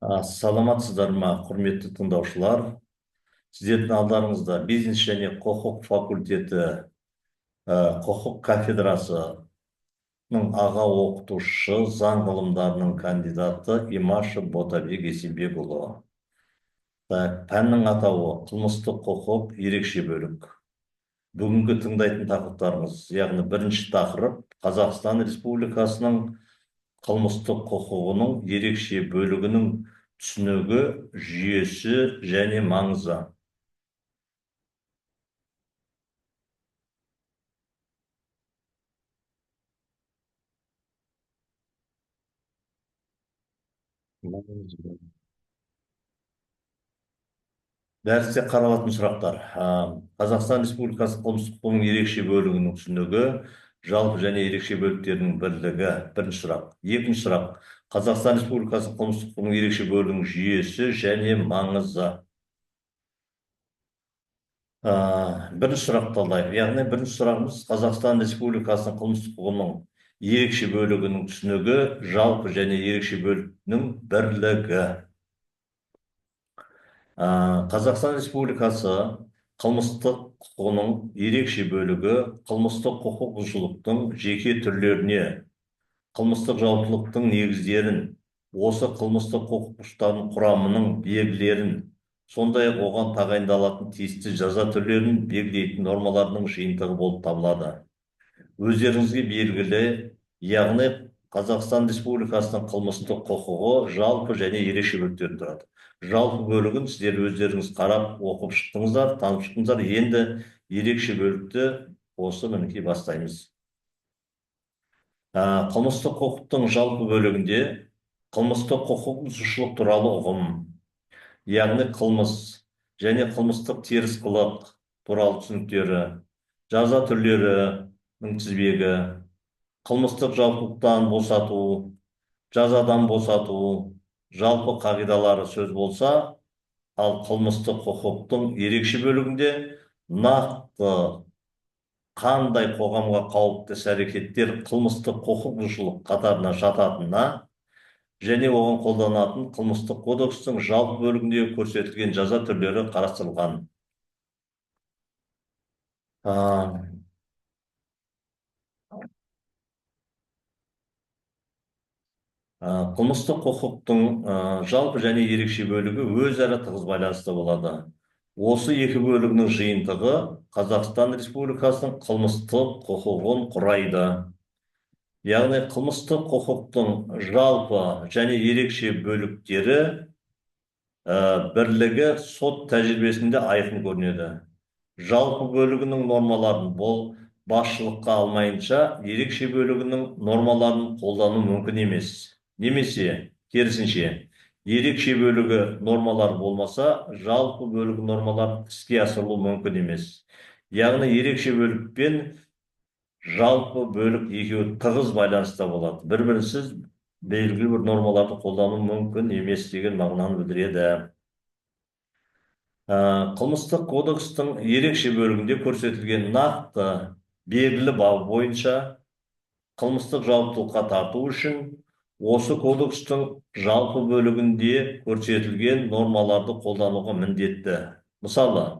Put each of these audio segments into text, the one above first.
Саламатсыздар ма, құрметті тыңдаушылар? Сіздердің алдарыңызда бизнес және құқық факультеті, құқық кафедрасының аға оқытушысы, заң ғылымдарының кандидаты Имашев Ботабек Есенбекұлы. Так, пәннің атауы қылмыстық құқық ерекше бөлік. Бүгінгі тыңдайтын тақырыптарымыз, яғни бірінші тақырып Қазақстан Республикасының қылмыстық құқығының ерекше бөлігінің түсінігі, жүйесі және маңызы. Дәрісте қаралатын сұрақтар. Қазақстан Республикасы қылмыстық құқығының ерекше бөлігінің түсінігі, жалпы және ерекше бөліктерінің бірлігі. Бірінші сұрақ. Екінші сұрақ. Қазақстан Республикасы қылмыстық құқығының ерекше бөлігінің жүйесі және маңызы. Бірінші сұрақты талдайық. Яғни бірінші сұрағымыз Қазақстан Республикасының қылмыстық құқығының ерекше бөлігінің түсінігі, жалпы және ерекше бөлігінің бірлігі. Қазақстан Республикасы қылмыстық құқығының ерекше бөлігі қылмыстық құқық бұзушылықтың жеке түрлеріне, қылмыстық жауаптылықтың негіздерін, осы қылмыстық құқық бұзушылықтардың құрамының белгілерін, сондай-ақ оған тағайындалатын тиісті жаза түрлерін белгілейтін нормаларының жиынтығы болып табылады. Өздеріңізге белгілі, яғни Қазақстан Республикасының қылмыстық құқығы жалпы және ерекше бөліктерден тұрады. Жалпы бөлігін сіздер өздеріңіз қарап, оқып шықтыңыздар, танып шықтыңыздар. Енді ерекше бөлікті осы мінекей бастаймыз. Қылмыстық құқықтың жалпы бөлігінде қылмыстық құқық бұзушылық туралы ұғым, яғни қылмыс және қылмыстық теріс қылық туралы түсініктері, жаза түрлерінің тізбегі, қылмыстық жауаптылықтан босату, жазадан босату, жалпы қағидалары сөз болса, ал қылмыстық құқықтың ерекше бөлігінде нақты қандай қоғамға қауіпті іс-әрекеттер қылмыстық құқық бұзушылық қатарына жататынына және оған қолданатын қылмыстық кодекстің жалпы бөлігінде көрсетілген жаза түрлері қарастырылған. Қылмыстық құқықтың жалпы және ерекше бөлігі өзара тығыз байланыста болады. Осы екі бөлігінің жиынтығы Қазақстан Республикасының қылмыстық құқығын құрайды. Яғни қылмыстық құқықтың жалпы және ерекше бөліктері бірлігі сот тәжірибесінде айқын көрінеді. Жалпы бөлігінің нормаларын бұл басшылыққа алмайынша ерекше бөлігінің нормаларын қолдану мүмкін емес. Немесе керісінше, ерекше бөлігі нормалар болмаса, жалпы бөлігі нормалар іске асырылуы мүмкін емес. Яғни ерекше бөлік пен жалпы бөлік екеуі тығыз байланыста болады. Бір-бірінсіз белгілі бір нормаларды қолдану мүмкін емес деген мағынаны білдіреді. Қылмыстық кодекстің ерекше бөлігінде көрсетілген нақты белгілі бабы бойынша қылмыстық жауаптылыққа тарту үшін осы кодекстің жалпы бөлігінде көрсетілген нормаларды қолдануға міндетті. Мысалы,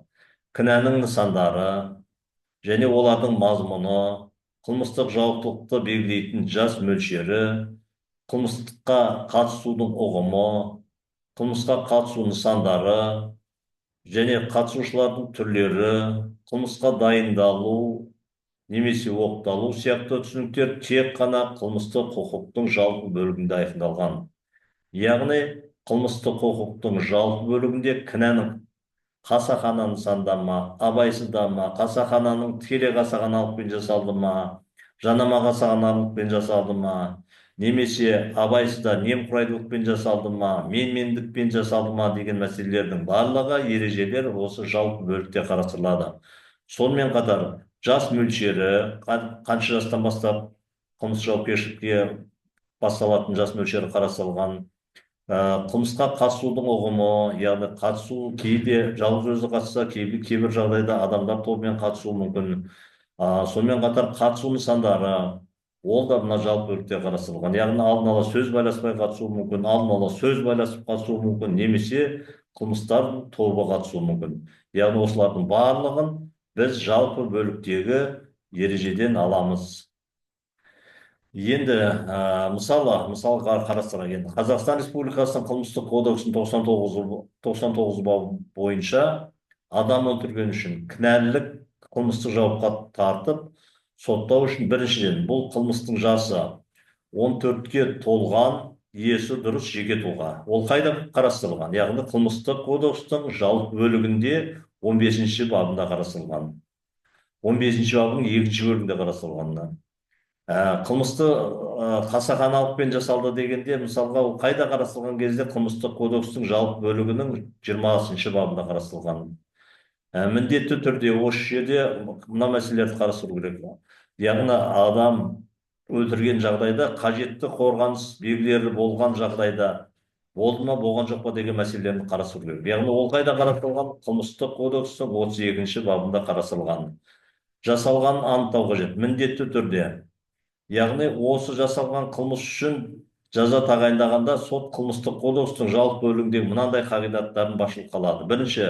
кінәнің нысандары және олардың мазмұны, қылмыстық жауаптылықты белгілейтін жас мөлшері, қылмыстыққа қатысудың ұғымы, қылмысқа қатысу нысандары және қатысушылардың түрлері, қылмысқа дайындалу немесе оқталу сияқты түсініктер тек қана қылмыстық құқықтың жалпы бөлігінде айқындалған. Яғни қылмыстық құқықтың жалпы бөлігінде кінәнің қасақана нысанда ма, абайсызда ма, қасақананың тікелей қасақаналықпен жасалды ма, жанама қасақаналықпен жасалды ма, немесе абайсызда немқұрайдылықпен жасалды ма, менмендікпен жасалды ма деген мәселелердің барлығы, ережелер осы жалпы бөлікте қарастырылады. Сонымен қатар жас мөлшері, қанша жастан бастап қылмыстық жауапкершілікке басталатын жас мөлшері қарастырылған. Қылмысқа қатысудың ұғымы, яғни қатысу кейде жалғыз өзі қатысса, кейбір жағдайда адамдар тобымен қатысуы мүмкін. Сонымен қатар қатысу нысандары, Ол да мына жалпы бөлікте қарастырылған. Яғни алдын ала сөз байласпай қатысуы мүмкін, алдын ала сөз байласып қатысуы мүмкін, немесе қылмыстар тобы қатысуы мүмкін. Яғни осылардың барлығын біз жалпы бөліктегі ережеден аламыз. Енді мысалға қарастырайық. Енді Қазақстан Республикасының қылмыстық кодексінің 99 бабы бойынша адам өлтірген үшін кінәлілік қылмыстық жауапқа тартып соттау үшін біріншіден бұл қылмыстың жасы 14-ке толған иесі дұрыс жеке тұлға. Ол қайда қарастырылған? Яғни қылмыстық кодекстің жалпы бөлігінде 15 бабында қарастырылған. 15 бабының екінші бөлігінде қарастырылған. Қылмысты қасақаналықпен жасалды дегенде, мысалға, ол қайда қарастырылған кезде қылмыстық кодекстің жалпы бөлігінің 20 бабында қарастырылған. Міндетті түрде осы жерде мына мәселелерді қарастыру керек. Яғни адам өлтірген жағдайда қажетті қорғаныс белгілері болған жағдайда болды ма, болған жоқ па деген мәселелерді қарастыру керек. Яғни ол қайда қарастырылған? Қылмыстық кодекстің 32 бабында қарастырылған. Жасалғанын анықтау қажет міндетті түрде. Яғни осы жасалған қылмыс үшін жаза тағайындағанда сот қылмыстық кодекстің жалпы бөлігіндегі мынандай қағидаттарын басшылыққа алады. Бірінші,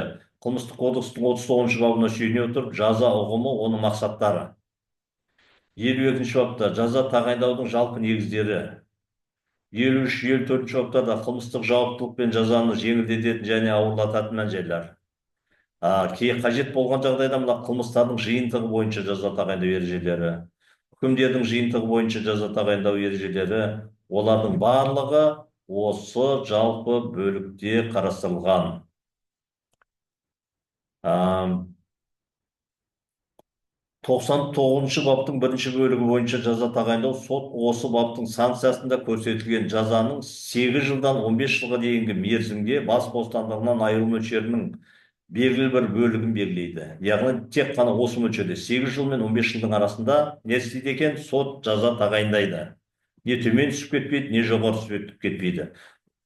қылмыстық кодекстің 39 бабына сүйене отырып, жаза ұғымы, оның мақсаттары. 52 бапта жаза тағайындаудың жалпы негіздері. 53, 54 баптарда қылмыстық жауаптылық пен жазаны жеңілдететін және ауырлататын мән-жайлар. Қажет болған жағдайда мына қылмыстардың жиынтығы бойынша жаза тағайындау ережелері, үкімдердің жиынтығы бойынша жаза тағайындау ережелері, олардың барлығы осы жалпы бөлікте қарастырылған. 99 баптың бірінші бөлігі бойынша жаза тағайындау сот осы баптың санкциясында көрсетілген жазаның 8 жылдан 15 жылға дейінгі мерзімге бас бостандығынан айыру мөлшерінің белгілі бір бөлігін белгілейді. Яғни тек қана осы мөлшерде 8 жыл мен 15 жылдың арасында не істейді екен? Сот жаза тағайындайды. Не төмен түсіп кетпейді, не жоғары түсіп кетпейді.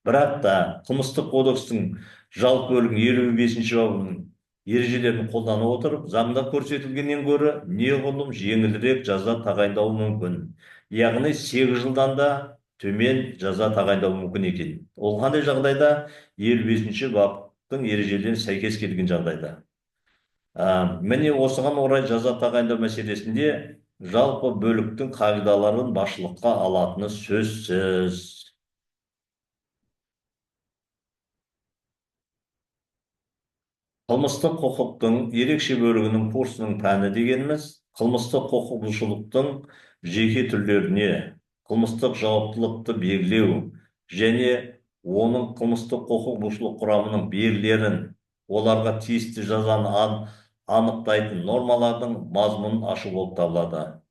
Бірақ та қылмыстық кодекстің жалпы бөлігінің 55 бабының ережелерін қолдана отырып, заңда көрсетілгеннен гөрі неғұрлым жеңілірек жаза тағайындауы мүмкін. Яғни 8 жылдан да төмен жаза тағайындауы мүмкін екен. Ол қандай жағдайда? 55 баптың ережелеріне сәйкес келген жағдайда. Міне осыған орай жаза тағайындау мәселесінде жалпы бөліктің қағидаларын басшылыққа алатыны сөзсіз. Қылмыстық құқықтың ерекше бөлігінің курсының пәні дегеніміз қылмыстық құқық бұзушылықтың жеке түрлеріне, қылмыстық жауаптылықты белгілеу және оның қылмыстық құқық бұзушылық құрамының белгілерін, оларға тиісті жазаны анықтайтын нормалардың мазмұнын ашу болып табылады.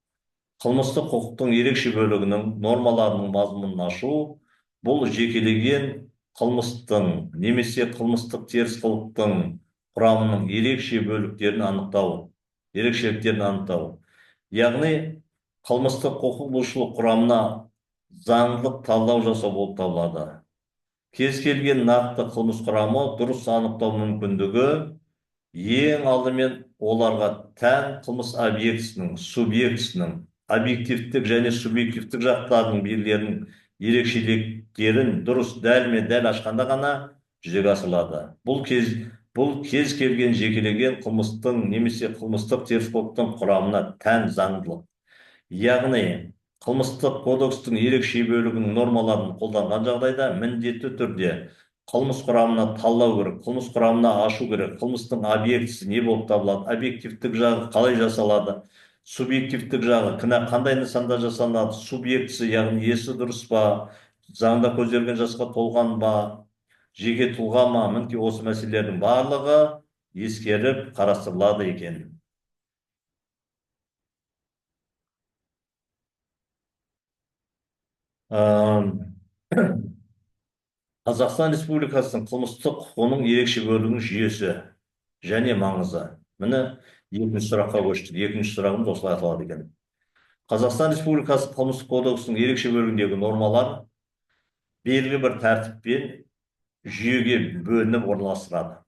Қылмыстық құқықтың ерекше бөлігінің нормаларының мазмұнын ашу бұл жекелеген қылмыстың немесе қылмыстық теріс қылықтың құрамының ерекше бөліктерін анықтау, ерекшеліктерін анықтау. Яғни қылмыстық құқық бұзушылық құрамына заңдылық талдау жасау болып табылады. Кез келген нақты қылмыс құрамы дұрыс анықтау мүмкіндігі ең алдымен оларға тән қылмыс объектісінің, субъектісінің, объективтік және субъективтік жақтарының белгілерінің ерекшеліктерін дұрыс дәлме-дәл ашқанда ғана жүзеге асырылады. Бұл кез келген жекелеген қылмыстың немесе қылмыстық теріс қылықтың құрамына тән заңдылық. Яғни қылмыстық кодекстің ерекше бөлігінің нормаларын қолданған жағдайда міндетті түрде қылмыс құрамына талдау керек, қылмыс құрамына ашу керек, қылмыстың объектісі не болып табылады, объективтік жағы қалай жасалады, субъективтік жағы кінә қандай нысанда жасалынады, субъектісі, яғни есі дұрыс па, заңда көзделген жасқа толған ба, жеке тұлға ма, мінекей осы мәселелердің барлығы ескеріп қарастырылады екен. Қазақстан Республикасының қылмыстық құқығының ерекше бөлігінің жүйесі және маңызы. Міне екінші сұраққа көштік. Екінші сұрағымыз осылай аталады екен. Қазақстан Республикасы қылмыстық кодексінің ерекше бөлігіндегі нормалар белгілі бір тәртіппен жүйеге бөлініп орналастырады.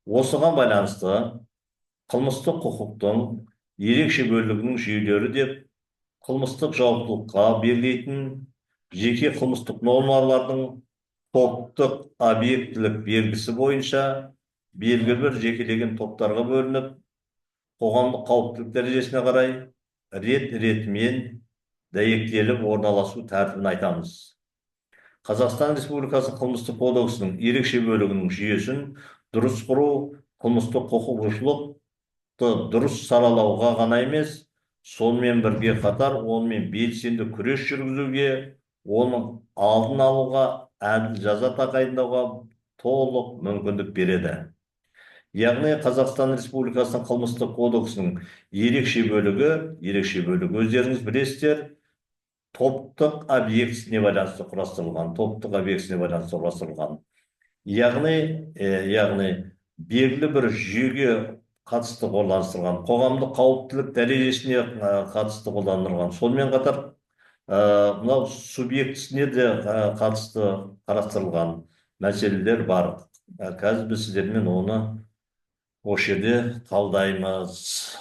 Осыған байланысты қылмыстық құқықтың ерекше бөлігінің жүйелері деп Қылмыстық жауаптылыққа белгілейтін жеке қылмыстық нормалардың топтық объектілік белгісі бойынша белгілі бір жекелеген топтарға бөлініп, қоғамдық қауіптілік дәрежесіне қарай рет-ретімен дәйектеліп орналасу тәртібін айтамыз. Қазақстан Республикасы Қылмыстық кодексінің ерекше бөлігінің жүйесін дұрыс құру қылмыстық құқық бұзушылықты дұрыс саралауға ғана емес, сонымен бірге қатар онымен белсенді күрес жүргізуге, оның алдын алуға, әділ жаза тағайындауға толық мүмкіндік береді. Яғни Қазақстан Республикасының Қылмыстық кодексінің ерекше бөлігі өздеріңіз білесіздер, топтық объектісіне байланысты құрастырылған, топтық объектісіне байланысты құрастырылған. Яғни белгілі бір жүйеге қатысты қолданыстырылған, қоғамдық қауіптілік дәрежесіне қатысты қолданылған. Сонымен қатар мынау субъектісіне де қатысты қарастырылған мәселелер бар. Қазір біз сіздермен оны осы жерде талдаймыз.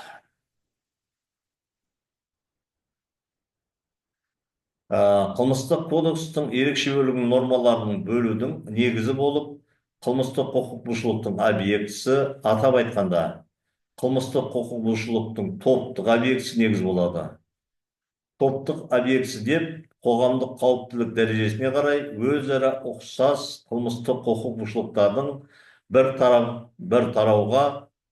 Қылмыстық кодекстің ерекше бөлігінің нормаларын бөлудің негізі болып, қылмыстық құқық бұзушылықтың объектісі, атап айтқанда, қылмыстық құқық бұзушылықтың топтық объектісі негіз болады. Топтық объектісі деп қоғамдық қауіптілік дәрежесіне қарай өзара ұқсас қылмыстық құқық бұзушылықтардың бір тарауға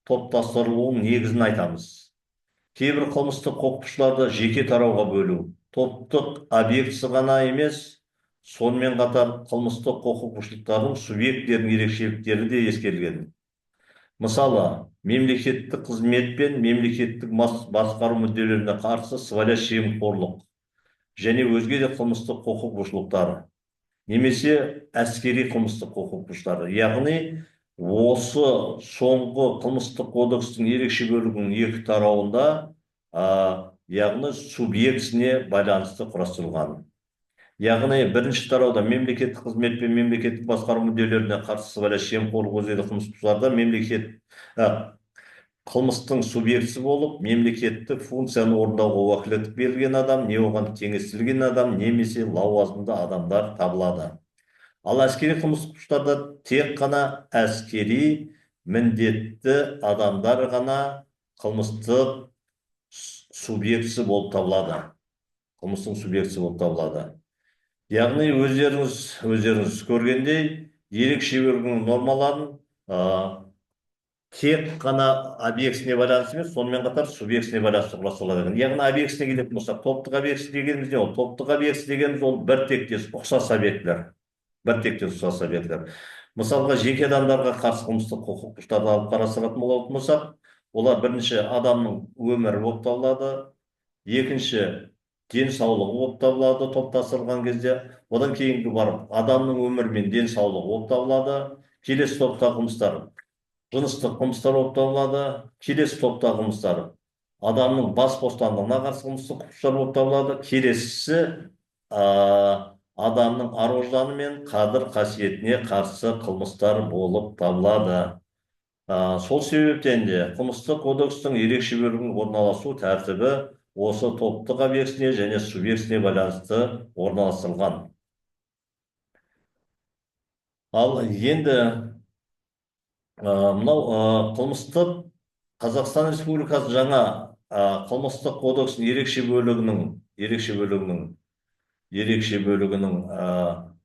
топтастырылуының негізін айтамыз. Кейбір қылмыстық құқық бұзушыларды жеке тарауға бөлу топтық объектісі ғана емес, сонымен қатар қылмыстық құқық бұзушылықтардың субъекттерінің ерекшеліктері де ескерілген. Мысалы, мемлекеттік қызмет пен мемлекеттік басқару мүдделеріне қарсы сыбайлас жемқорлық және өзге де қылмыстық құқық бұзушылықтары, немесе әскери қылмыстық құқық бұзушылықтары. Яғни осы соңғы қылмыстық кодекстің ерекше бөлігінің екі тарауында, яғни субъектісіне байланысты құрастырылған. Яғни бірінші тарауда мемлекеттік қызмет пен мемлекеттік басқару мүдделеріне қарсы сыбайлас жемқорлық өзге де қылмыстық бұзушыларда мемлекет қылмыстың субъектісі болып, мемлекеттік функцияны орындауға уәкілеттік берілген адам, не оған теңестірілген адам, немесе лауазымды адамдар табылады. Ал әскери қылмыстық бұзушыларда тек қана әскери міндетті адамдар ғана қылмыстық субъектісі болып табылады. Қылмыстың субъектісі болып табылады. Яғни өздеріңіз көргендей, ерекше бөлігінің нормаларын тек қана объектісіне байланысты емес, сонымен қатар субъектісіне байланысты құрастырылады екен. Яғни объектісіне келетін болсақ, топтық объектісі дегеніміз не ол? Топтық объектісі дегеніміз ол бір тектес ұқсас объектілер. Бір тектес ұқсас объектілер. Мысалға, жеке адамдарға қарсы қылмыстық құқық бұзушыларды алып қарастыратын болатын болсақ, олар бірінші адамның өмірі болып табылады, екінші денсаулығы болып табылады топтастырылған кезде, одан кейінгі барып адамның өмірі мен денсаулығы болып табылады. Келесі топтағы қылмыстар жыныстық қылмыстар болып табылады. Келесі топтағы қылмыстар адамның бас бостандығына қарсы қылмыстық құқықтар болып табылады. Келесісі адамның ар-ожданы мен қадір қасиетіне қарсы қылмыстар болып табылады. Сол себептен де қылмыстық кодекстің ерекше бөлігінің орналасу тәртібі осы топтық объектісіне және субъектісіне байланысты орналастырылған. Ал енді мынау қылмыстық Қазақстан Республикасы жаңа қылмыстық кодекстің ерекше бөлігінің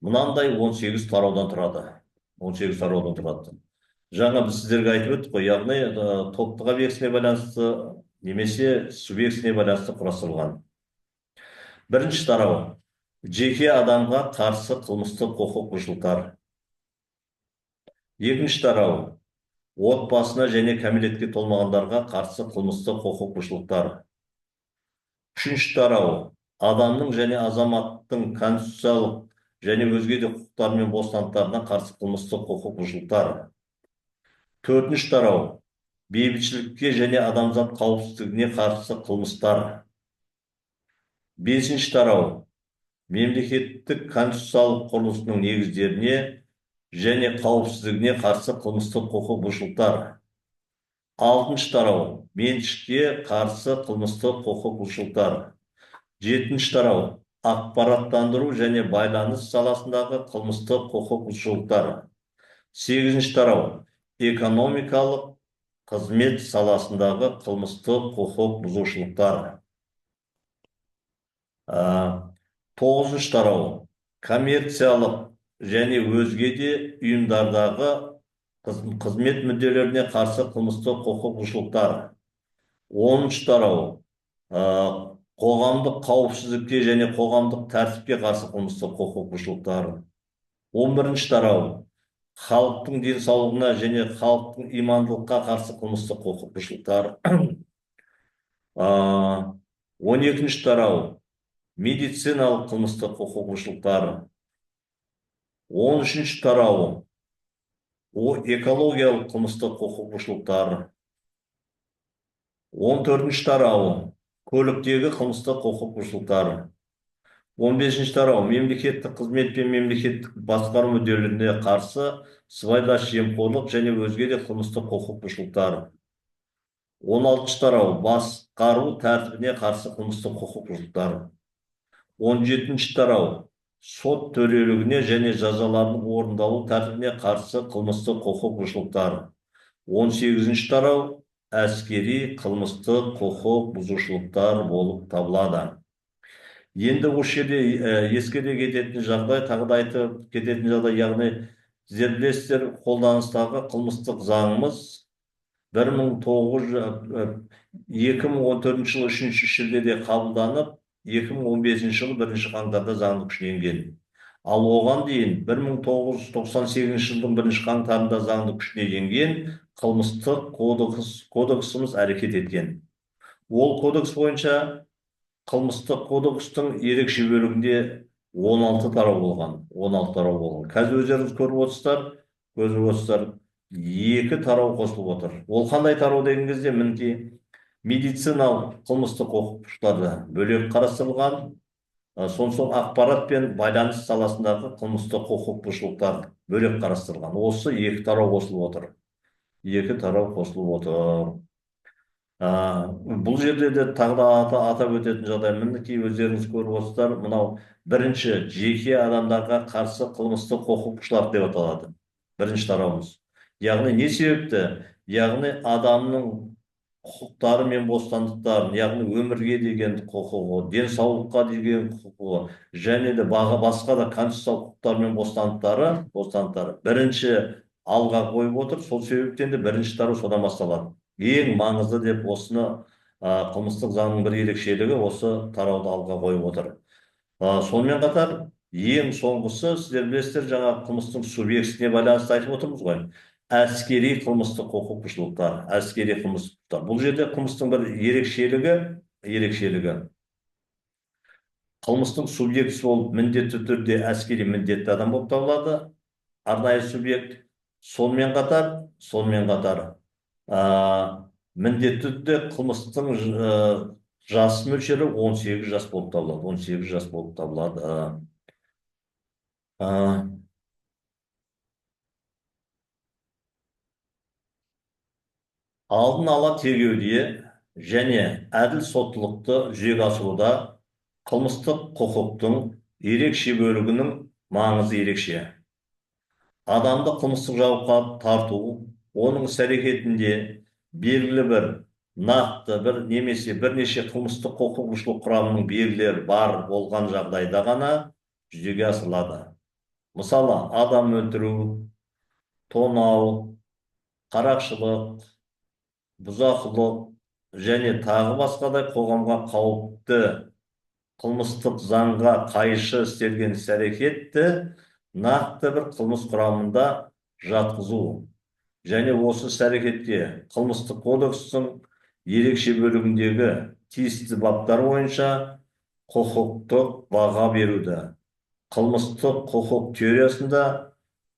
мынандай 18 тараудан тұрады. 18 тараудан тұрады. Жаңа біз сіздерге айтып өттік қой, яғни топтық объектісіне байланысты немесе субъектісіне байланысты құрастырылған. Бірінші тарау жеке адамға қарсы қылмыстық құқық бұзушылықтар. Екінші тарау отбасына және кәмелетке толмағандарға қарсы қылмыстық құқық бұзушылықтар. Үшінші тарау адамның және азаматтың конституциялық және өзге де құқықтары мен бостандықтарына қарсы қылмыстық құқық бұзушылықтар. Төртінші тарау бейбітшілікке және адамзат қауіпсіздігіне қарсы қылмыстар. Бесінші тарау мемлекеттік конституциялық құрылысының негіздеріне және қауіпсіздігіне қарсы қылмыстық құқық бұзушылықтар. Алтыншы тарау меншікке қарсы қылмыстық құқық бұзушылықтар. Жетінші тарау: ақпараттандыру және байланыс саласындағы қылмыстық құқық бұзушылықтар. Сегізінші тарау: экономикалық қызмет саласындағы қылмыстық құқық бұзушылықтар. Тоғызыншы тарау: коммерциялық және өзге де ұйымдардағы қызмет мүдделеріне қарсы қылмыстық құқық бұзушылықтар. 10-тарау: қоғамдық қауіпсіздікке және қоғамдық тәртіпке қарсы қылмыстық құқық бұзушылықтар. 11-тарау: халықтың денсаулығына және халықтың имандылыққа қарсы қылмыстық құқық бұзушылықтар. 12-тарау: медициналық қылмыстық құқық бұзушылықтар. 13-тарауы: экологиялық қылмыстық құқық бұзушылықтар. 14-тарауы: көліктегі қылмыстық құқық бұзушылықтар. 15-тарау: мемлекеттік қызмет пен мемлекеттік басқару мүдделеріне қарсы сыбайлас жемқорлық және өзге де қылмыстық құқық бұзушылықтар. 16-тарау: басқару тәртібіне қарсы қылмыстық құқық бұзушылықтар. 17-тарау: сот төрелігіне және жазалардың орындалу тәртібіне қарсы қылмыстық құқық бұзушылықтар. 18-тарау: әскери қылмыстық құқық бұзушылықтар болып табылады. Енді осы жерде ескере кететін жағдай, тағы да айтып кететін жағдай, яғни сіздер білесіздер, қолданыстағы қылмыстық заңымыз 2014 жылы 3 шілдеде қабылданып, 2015 жылы 1 қаңтарда заңды күшіне енген. Ал оған дейін 1998 жылдың 1 қаңтарында заңды күшіне енген қылмыстық кодексіміз әрекет еткен. Ол кодекс бойынша қылмыстық кодекстің ерекше бөлігінде 16 тарау болған, 16 тарау болған. Қазір өздеріңіз көріп отырсыздар, екі тарау қосылып отыр. Ол қандай тарау деген кезде, мінекей, медициналық қылмыстық құқық бұзушылықтары бөлек қарастырылған, соң ақпарат пен байланыс саласындағы қылмыстық құқық бұзушылықтар бөлек қарастырылған. Осы екі тарау қосылып отыр, екі тарау қосылып отыр. Бұл жерде де тағы да атап өтетін жағдай, мінекей, өздеріңіз көріп отырсыздар, мынау бірінші жеке адамдарға қарсы қылмыстық құқық бұзушылық деп аталады бірінші тарауымыз. Яғни не себепті? Яғни адамның құқықтары мен бостандықтарын, яғни өмірге деген құқығы, денсаулыққа деген құқығы және де басқа да конституциялық құқықтары мен бостандықтары бірінші алға қойып отыр. Сол себептен де бірінші тарау содан басталады. Ең маңызды деп осыны қылмыстық заңның бір ерекшелігі осы тарауды алға қойып отыр. Сонымен қатар ең соңғысы, сіздер білесіздер, жаңа қылмыстың субъектісіне байланысты айтып отырмыз ғой, әскери қылмыстық құқық бұзушылықтар. Әскери қылмыстық, бұл жерде қылмыстың бір ерекшелігі: қылмыстың субъектісі болып міндетті түрде әскери міндетті адам болып табылады, арнайы субъект. Сонымен қатар міндетті түрде қылмыстың жас мөлшері 18 жас болып табылады, 18 жас болып табылады. Алдын ала тергеуде және әділ соттылықты жүзеге асыруда қылмыстық құқықтың ерекше бөлігінің маңызы ерекше. Адамды қылмыстық жауапқа тарту оның іс әрекетінде белгілі бір нақты бір немесе бірнеше қылмыстық құқық бұзушылық құрамының белгілері бар болған жағдайда ғана жүзеге асырылады. Мысалы, адам өлтіру, тонау, қарақшылық, бұзақылық және тағы басқадай қоғамға қауіпті, қылмыстық заңға қайшы істелген іс әрекетті нақты бір қылмыс құрамында жатқызу және осы іс әрекетке қылмыстық кодекстің ерекше бөлігіндегі тиісті баптар бойынша құқықтық баға беруді қылмыстық құқық теориясында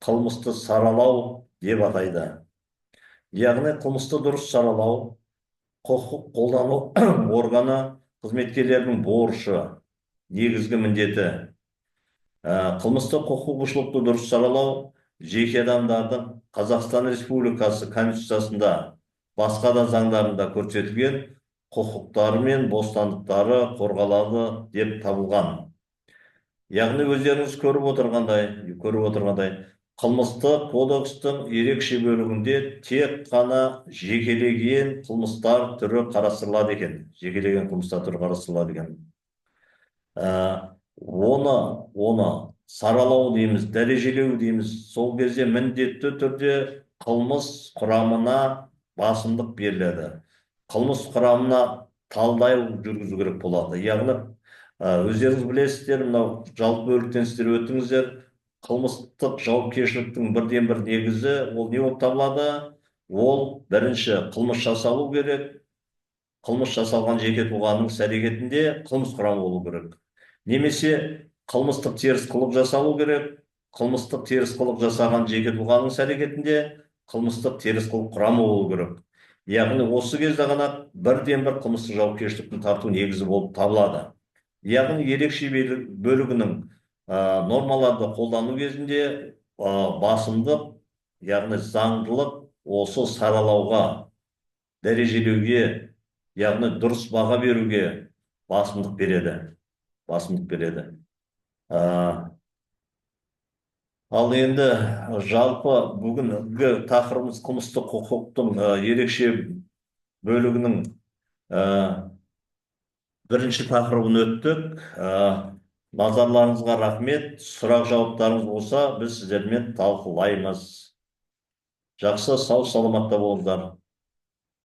қылмысты саралау деп атайды. Яғни қылмысты дұрыс саралау құқық қолдану органы қызметкерлерінің борышы, негізгі міндеті. Қылмыстық құқық бұзушылықты дұрыс саралау жеке адамдардың Қазақстан Республикасы Конституциясында, басқа да заңдарында көрсетілген құқықтары мен бостандықтары қорғалады деп табылған. Яғни өздеріңіз көріп отырғандай, қылмыстық кодекстің ерекше бөлігінде тек қана жекелеген қылмыстар түрі қарастырылады екен. Жекелеген қылмыстар түрі қарастырылады екен. Оны саралау дейміз, дәрежелеу дейміз. Сол кезде міндетті түрде қылмыс құрамына басымдық беріледі. Қылмыс құрамына талдау жүргізу керек болады. Яғни өздеріңіз білесіздер, мынау жалпы бөліктен сіздер өттіңіздер. Қылмыстық жауапкершіліктің бірден бір негізі ол не болып табылады? Ол бірінші қылмыс жасалу керек. Қылмыс жасалған жеке тұлғаның іс-әрекетінде қылмыс құрамы болу керек. Немесе қылмыстық теріс қылық жасалу керек. Қылмыстық теріс қылық жасаған жеке тұлғаның іс-әрекетінде қылмыстық теріс қылық құрамы болу керек. Яғни осы кезде ғана бірден бір қылмыстық жауапкершіліктің тарту негізі болып табылады. Яғни ерекше бөлігінің нормаларды қолдану кезінде басымдық, яғни заңдылық осы саралауға, дәрежелеуге, яғни дұрыс баға беруге басымдық береді. Басымдық береді. Ал енді жалпы бүгінгі тақырыбымыз қылмыстық құқықтың ерекше бөлігінің бірінші тақырыбын өттік. Назарларыңызға рахмет. Сұрақ жауаптарыңыз болса, біз сіздермен талқылаймыз. Жақсы, сау саламатта болыңыздар.